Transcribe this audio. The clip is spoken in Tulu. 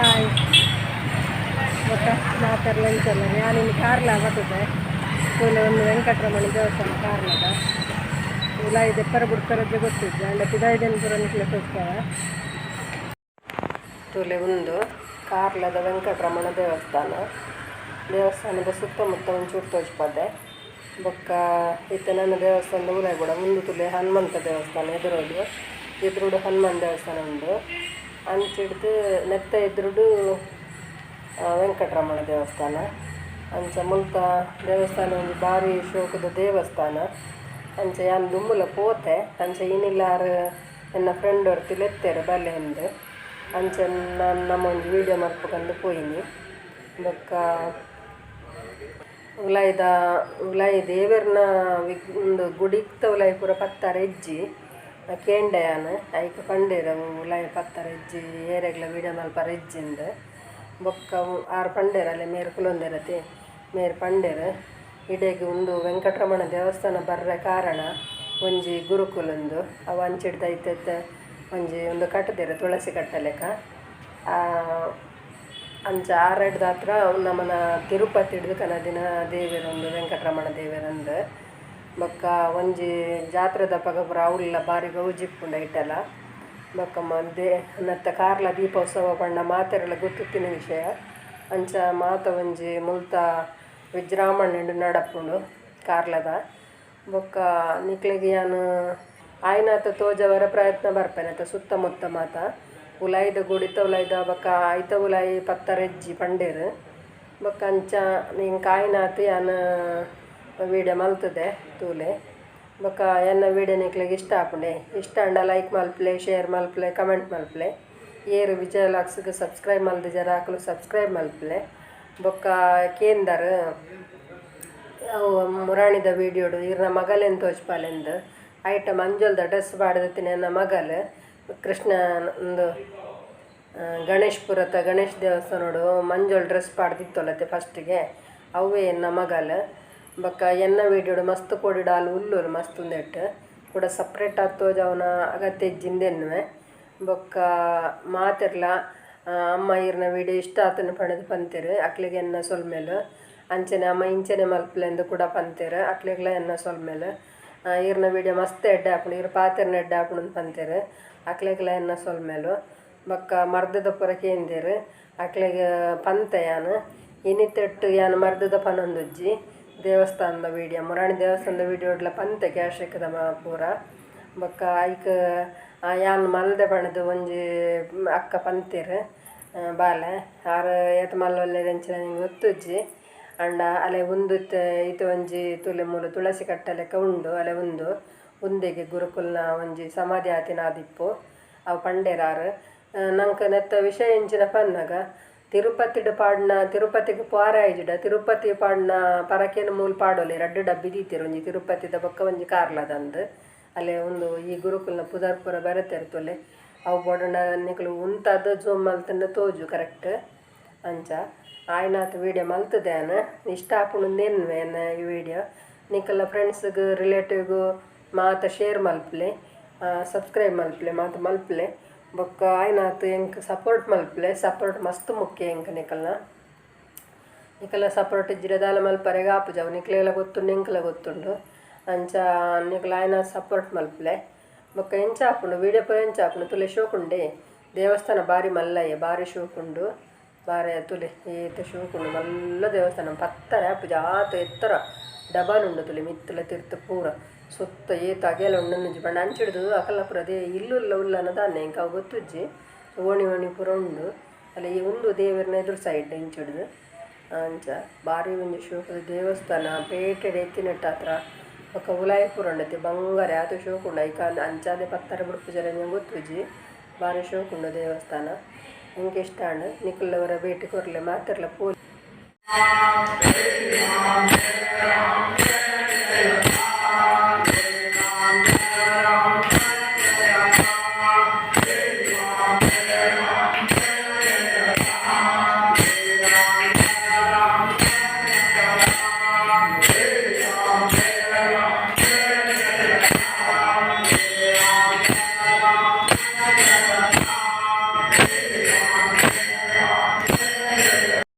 ಹಾಯ್. ಬೊಕ್ಕ ಮಾತೆರ್ಲ ಎಂಚಲ್ಲ? ಯಾನ್ ಇನಿ ಕಾರ್ಲ ಬತ್ತದೆ. ತೂಲೆ, ಒಂದು ವೆಂಕಟರಮಣ ದೇವಸ್ಥಾನ ಕಾರ್ಲದ. ಉಲಾಯಿ ದೆಪ್ಪರ ಬುಡ್ಪರಜ್ಜೆ ಗೊತ್ತಿಜ್ಜಿ, ಆಂಡ ಪಿದಾಯ್ದೆನ್ ಪೂರ ನಿಕ್ಲೆ ತೋಜ್ಪಾವ. ತೂಲೆ, ಉಂದು ಕಾರ್ಲದ ವೆಂಕಟರಮಣ ದೇವಸ್ಥಾನ. ದೇವಸ್ಥಾನದ ಸುತ್ತಮುತ್ತ ಒಂಚೂರು ತೋಜ್ಪದೆ. ಬೊಕ್ಕ ಇತ್ತೆ ನನ್ನ ದೇವಸ್ಥಾನದ ಉಲಾಯಿ ಕೂಡ. ಉಂದು ತೂಲೆ, ಹನುಮಂತ ದೇವಸ್ಥಾನ. ಎದುರುಡು ಎದುರುಡು ಹನುಮಾನ್ ದೇವಸ್ಥಾನ ಉಂಡು. ಅಂಚಿಡ್ದು ನೆತ್ತ ಎದುರುಡು ವೆಂಕಟರಮಣ ದೇವಸ್ಥಾನ. ಅಂಚ ಮುಲ್ತ ದೇವಸ್ಥಾನ ಒಂಜಿ ಬಾರಿ ಶೋಕುದ ದೇವಸ್ಥಾನ. ಅಂಚ ಯಾನ್ ದುಂಬುಲ ಪೋತೆ. ಅಂಚ ಇನಿಲಾರ್ ಎನ್ನ ಫ್ರೆಂಡ್ ಒರ್ತಿ ಲೆತ್ತೆರ್ ಬಲೆ ಅಂದ್. ಅಂಚ ನಾನು ನಮ್ಮ ಒಂಜಿ ವೀಡಿಯೋ ಮಲ್ಪುಗಂದು ಪೋಯಿನಿ. ಬೊಕ್ಕ ಉಲಾಯಿದ ಉಲಾಯಿ ದೇವೆರ್ನ ಉಂದು ಗುಡಿತ್ತ ಉಲಾಯಿ ಪೂರ ಪತ್ತರ ಇಜ್ಜಿ. ಕೇಂಡೆ ಯಾನ್, ಐಕ್ ಪಂಡೆರ್ ಉಲಾಯಿ ಪತ್ತರ ಇಜ್ಜಿ, ಏರೆಗ್ಲ ವೀಡಿಯೋ ಮಲ್ಪರ ಇಜ್ಜಿಂದ್. ಬೊಕ್ಕ ಆರ್ ಪಂಡೆರ್, ಅಲ್ಲೇ ಮೇರ್ ಕುಲೊಂದೆರತೆ, ಮೇರ್ ಪಂಡೆರ್, ಇಡೆಗ್ ಉಂದು ವೆಂಕಟರಮಣ ದೇವಸ್ಥಾನ ಬರ್ರೆ ಕಾರಣ ಒಂಜಿ ಗುರುಕುಲುಂದು. ಅವು ಅಂಚಿಡ್ದ್ ಐತೆತ್ತೆ ಒಂಜಿ ಉಂದು ಕಟ್ದೆರ್, ತುಳಸಿ ಕಟ್ಟಲೆಕ. ಅಂಚ ಆರಡ್ದಾತ್ರ ನಮನ ತಿರುಪತಿಡ್ದ್ ಕನದಿನ ದೇವೆರ್ ಉಂದು ವೆಂಕಟರಮಣ ದೇವೆರಂದ್. ಬೊಕ್ಕ ಒಂಜಿ ಜಾತ್ರೆದಪಗ ಪೂರ ಅವುಲ್ಲ ಬಾರಿ ಗೌಜಿ ಇಪ್ಪುಂಡು ಐಟೆಲ. ಬೊಕ್ಕ ಮಲ್ದೆ ನೆತ್ತ ಕಾರ್ಲ ದೀಪೋತ್ಸವ ಪಂಡ ಮಾತೆರೆಗ್ಲ ಗೊತ್ತಿತ್ತಿನ ವಿಷಯ. ಅಂಚ ಮಾತ ಒಂಜಿ ಮುಲ್ತ ವಿಜೃಂಭಣೆಡ್ ನಡಪುಂಡು ಕಾರ್ಲದ. ಬೊಕ್ಕ ನಿಕ್ಲೆಗ್ ಯಾನ್ ಆಯಿನಾತ್ ತೋಜವರೆ ಪ್ರಯತ್ನ ಬರ್ಪೆನೆ ಸುತ್ತಮುತ್ತ ಮಾತ. ಉಲಾಯಿದ ಗುಡಿತ ಉಲಾಯಿದ ಬೊಕ್ಕ ಐತ ಉಲಾಯಿ ಪತ್ತರ ಇಜ್ಜಿ ಪಂಡೆರ್. ಬೊಕ್ಕ ಅಂಚ ಎಂಕ್ ಆಯಿನಾತ್ ಯಾನ್ ವೀಡಿಯೋ ಮಲ್ತುದೆ, ತೂಲೆ. ಬೊಕ್ಕ ಎನ್ನ ವೀಡಿಯೋ ನಿಕ್ಲೆಗ್ ಇಷ್ಟ ಆಪುಂಡೆ? ಇಷ್ಟ ಆಂಡ ಲೈಕ್ ಮಲ್ಪುಲೆ, ಶೇರ್ ಮಲ್ಪುಲೆ, ಕಮೆಂಟ್ ಮಲ್ಪುಲೆ. ಏರ್ ವಿಜಯ ವ್ಲಾಗ್ಸ್ಗ್ ಸಬ್ಸ್ಕ್ರೈಬ್ ಮಲ್ದಿಜರ, ಅಕುಲು ಸಬ್ಸ್ಕ್ರೈಬ್ ಮಲ್ಪುಲೆ. ಬೊಕ್ಕ ಕೇಂದರ್ ಅವು ಮುರಾಣಿದ ವೀಡಿಯೋಡು ಇರ್ನ ಮಗಲೆನ್ ತೋಜ್ಪಾಲೆಂದ್. ಐಟ ಮಂಜೊಲ್ದ ಡ್ರೆಸ್ ಪಾಡ್ದಿತ್ತಿನ ಎನ್ನ ಮಗಲ್. ಕೃಷ್ಣ ಉಂದು ಗಣೇಶ್ಪುರತ ಗಣೇಶ್ ದೇವಸ್ಥಾನಡು ಮಂಜೊಲ್ ಡ್ರೆಸ್ ಪಾಡ್ದಿತ್ತೊಲತೆ ಫಸ್ಟ್ಗೆ, ಅವ್ವೇ ಎನ್ನ ಮಗಲ್. ಬೊಕ್ಕ ಎನ್ನ ವೀಡಿಯೋಡು ಮಸ್ತ್ ಪೋಡಿಡಾಲ್ ಉಲ್ಲುಲು ಮಸ್ತ್ ಉಂದೆಟ್ ಕೂಡ ಸಪ್ರೇಟ್ ಆದ್ ತೋಜಾವುನ ಅಗತ್ಯ ಇಜ್ಜಿಂದೆನ್ನುವೆ. ಬೊಕ್ಕ ಮಾತೆರ್ಲ ಅಮ್ಮ ಈರ್ನ ವೀಡಿಯೋ ಇಷ್ಟ ಆತುಂಡು ಪಂಡುದು ಪಂತೆರ್. ಅಕ್ಲೆಗ್ ಎನ್ನ ಸೊಲ್ಮೆಲು. ಅಂಚನೆ ಅಮ್ಮ ಇಂಚನೆ ಮಲ್ಪುಲೆಂದು ಕೂಡ ಪಂತೆರ್. ಅಕ್ಲೆಗ್ಲ ಎನ್ನ ಸೊಲ್ಮೆಲು. ಈರ್ನ ವೀಡಿಯೋ ಮಸ್ತ್ ಎಡ್ಡೆ ಆಪುಂಡು, ಈರ್ ಪಾತೆರ್ನ ಎಡ್ಡೆ ಆಪುಂಡು ಪಂತೆರ್. ಅಕ್ಲೆಗ್ಲ ಎನ್ನ ಸೊಲ್ಮೆಲು. ಬೊಕ್ಕ ಮರ್ದದ ಪೂರ ಕೇಂದೆರ್. ಅಕ್ಲೆಗ್ ಪಂತೆ ಯಾನ್, ಇನಿತೆಟ್ ಯಾನ್ ಮರ್ದದ ಪನೊಂದುಜ್ಜಿ. ದೇವಸ್ಥಾನದ ವೀಡಿಯೋ, ಮುರಾಣಿ ದೇವಸ್ಥಾನದ ವೀಡಿಯೋಡ್ಲ ಪಂತೆ ಗ್ಯಾಸ್ಟ್ರಿಕ್ದ ಪೂರ. ಬೊಕ್ಕ ಐಕ್ ಯಾನ್ ಮಲ್ದೆ ಪಂಡ್ದ್ ಒಂಜಿ ಅಕ್ಕ ಪಂತೆರ್. ಬಾಲೆ ಆರ್ ಏತ್ ಮಲ್ಲೊಲ್ಲೆರ್ ಎಂಚಿನ ಎಂಕ್ ಗೊತ್ತುಜ್ಜಿ. ಆಂಡ ಅಲೆ ಉಂದು ಇತ್ತೆ ಇತ್ತೆ ಒಂಜಿ ತುಲೆ ಮೂಲು ತುಳಸಿ ಕಟ್ಟಲೆಕ ಉಂಡು. ಅಲೆ ಉಂದು ಉಂದೆಗೆ ಗುರುಕುಲ್ನ ಒಂಜಿ ಸಮಾಧಿ ಆತಿನ ಆದಿಪ್ಪು ಅವು ಪಂಡೆರ್ ಆರ್ ನಂಕ್. ನೆತ್ತ ವಿಷಯ ಎಂಚಿನ ಪನ್ನಗ, ತಿರುಪತಿಡ್ ಪಾಡ್ನ, ತಿರುಪತಿಗ್ ಪೋರೆ ಆಯಿಜಿಡ ತಿರುಪತಿ ಪಾಡ್ನ ಪರಕೆನ್ ಮೂಲು ಪಾಡೊಲಿ. ರಡ್ಡ್ ಡಬ್ಬಿ ದೀತೆರ್, ಒಂಜಿ ತಿರುಪತಿದ ಬೊಕ್ಕ ಒಂಜಿ ಕಾರ್ಲದಂದ್. ಅಲೆ ಉಂದು ಈ ಗುರುಕುಲ್ನ ಪುದರ್ ಪೂರ ಬರೆತೆರ್ ತೂಲೆ. ಅವು ಬೋಡಂಡ ನಿಕುಲು ಉಂತಾದ್ ಜೂಮ್ ಮಲ್ತ್ಂಡ ತೋಜು ಕರೆಕ್ಟ್. ಅಂಚ ಆಯ್ನಾತ್ ವೀಡಿಯೋ ಮಲ್ತ್ದೆ ಯಾನ್. ಇಷ್ಟ ಆಪುಂಡು ಎನ್ನುವೆ ಎನ್ನ ಈ ವೀಡಿಯೋ. ನಿಕಲ್ನ ಫ್ರೆಂಡ್ಸ್ಗ್, ರಿಲೇಟಿವ್ಗ್ ಮಾತ ಶೇರ್ ಮಲ್ಪುಲೆ, ಸಬ್ಸ್ಕ್ರೈಬ್ ಮಲ್ಪುಲೆ, ಮಾತ ಮಲ್ಪುಲೆ. ಬೊಕ್ಕ ಆಯ್ನಾತ್ ಎಂಕ್ ಸಪೋರ್ಟ್ ಮಲ್ಪುಲೆ. ಸಪೋರ್ಟ್ ಮಸ್ತ್ ಮುಖ್ಯ ಎಂಕ್ ನಿಕಲ್ನ. ನಿಕಲ್ನ ಸಪೋರ್ಟ್ ಇಜ್ಜಿಡ ದಾಲ ಮಲ್ಪರೆಗ್ ಆಪುಜಿ. ಅವು ನಿಕ್ಲೆಗ್ಲ ಗೊತ್ತುಂಡು, ಎಂಕ್ಲ ಗೊತ್ತುಂಡು. ಅಂಚ ನಿಕುಲು ಆಯ್ನಾತ್ ಸಪೋರ್ಟ್ ಮಲ್ಪುಲೆ. ಬೊಕ್ಕ ಎಂಚ ಆಪುಂಡು ವೀಡಿಯೋ ಪೂರ, ಎಂಚ ಆಪುಂಡು ತೂಲೆ. ಶೋಕುಂಡೆ ದೇವಸ್ಥಾನ ಬಾರಿ ಮಲ್ಲಯ್ಯ, ಬಾರಿ ಶೋಕುಂಡು. ಬಾರಿ ತೂಲೆ, ಏತ್ ಶೋಕುಂಡು ಮಲ್ಲ ದೇವಸ್ಥಾನ. ಪತ್ತರೆ ಆಪುಜಿ, ಆತ್ ಎತ್ತರ ಡಬಲ್ ಉಂಡು ತೂಲೆ. ಮಿತ್ತುಲ ತಿರ್ತ್ ಪೂರ ಸುತ್ತ ಏತ್ ಅಗೆಲ ಉಂಡು ಪಂಡ. ಅಂಚಿಡ್ದು ಅಕಲ್ನ ಪೂರ ಅದೇ ಇಲ್ಲುಲ್ಲ ಉಲ್ಲನ ದಾನ್ನೆ, ಎಂಕ್ ಅವು ಗೊತ್ತುಜ್ಜಿ. ಓಣಿ ಓಣಿ ಪೂರ ಉಂಡು ಅಲ್ಲ. ಈ ಉಂದು ದೇವೆರ್ನ ಎದುರು ಸೈಡ್ ಇಂಚಿಡ್ದು. ಅಂಚ ಬಾರಿ ಒಂಜಿ ಶೋಕುದ ದೇವಸ್ಥಾನ ಪೇಟೆಡ್ ಇತ್ತಿನೆಟ್ಟಾತ್ರ. ಬೊಕ್ಕ ಉಲಾಯಿ ಪೂರ ಉಂಡತೆ ಬಂಗಾರ, ಆತ್ ಶೋಕುಂಡು. ಐಕ್ ಅಂಚಾದೆ ಪತ್ತರ ಬುಡ್ಪುಜೆರ್ ಎಂಕ್ ಗೊತ್ತುಜ್ಜಿ. ಬಾರಿ ಶೋಕುಂಡು ದೇವಸ್ಥಾನ, ಎಂಕ್ ಇಷ್ಟ ಆಂಡ್. ನಿಕುಲು ಒರ ಭೇಟಿ ಕೊರ್ಲೆ, ಮಾತೆರ್ಲ ಪೋಲಿ.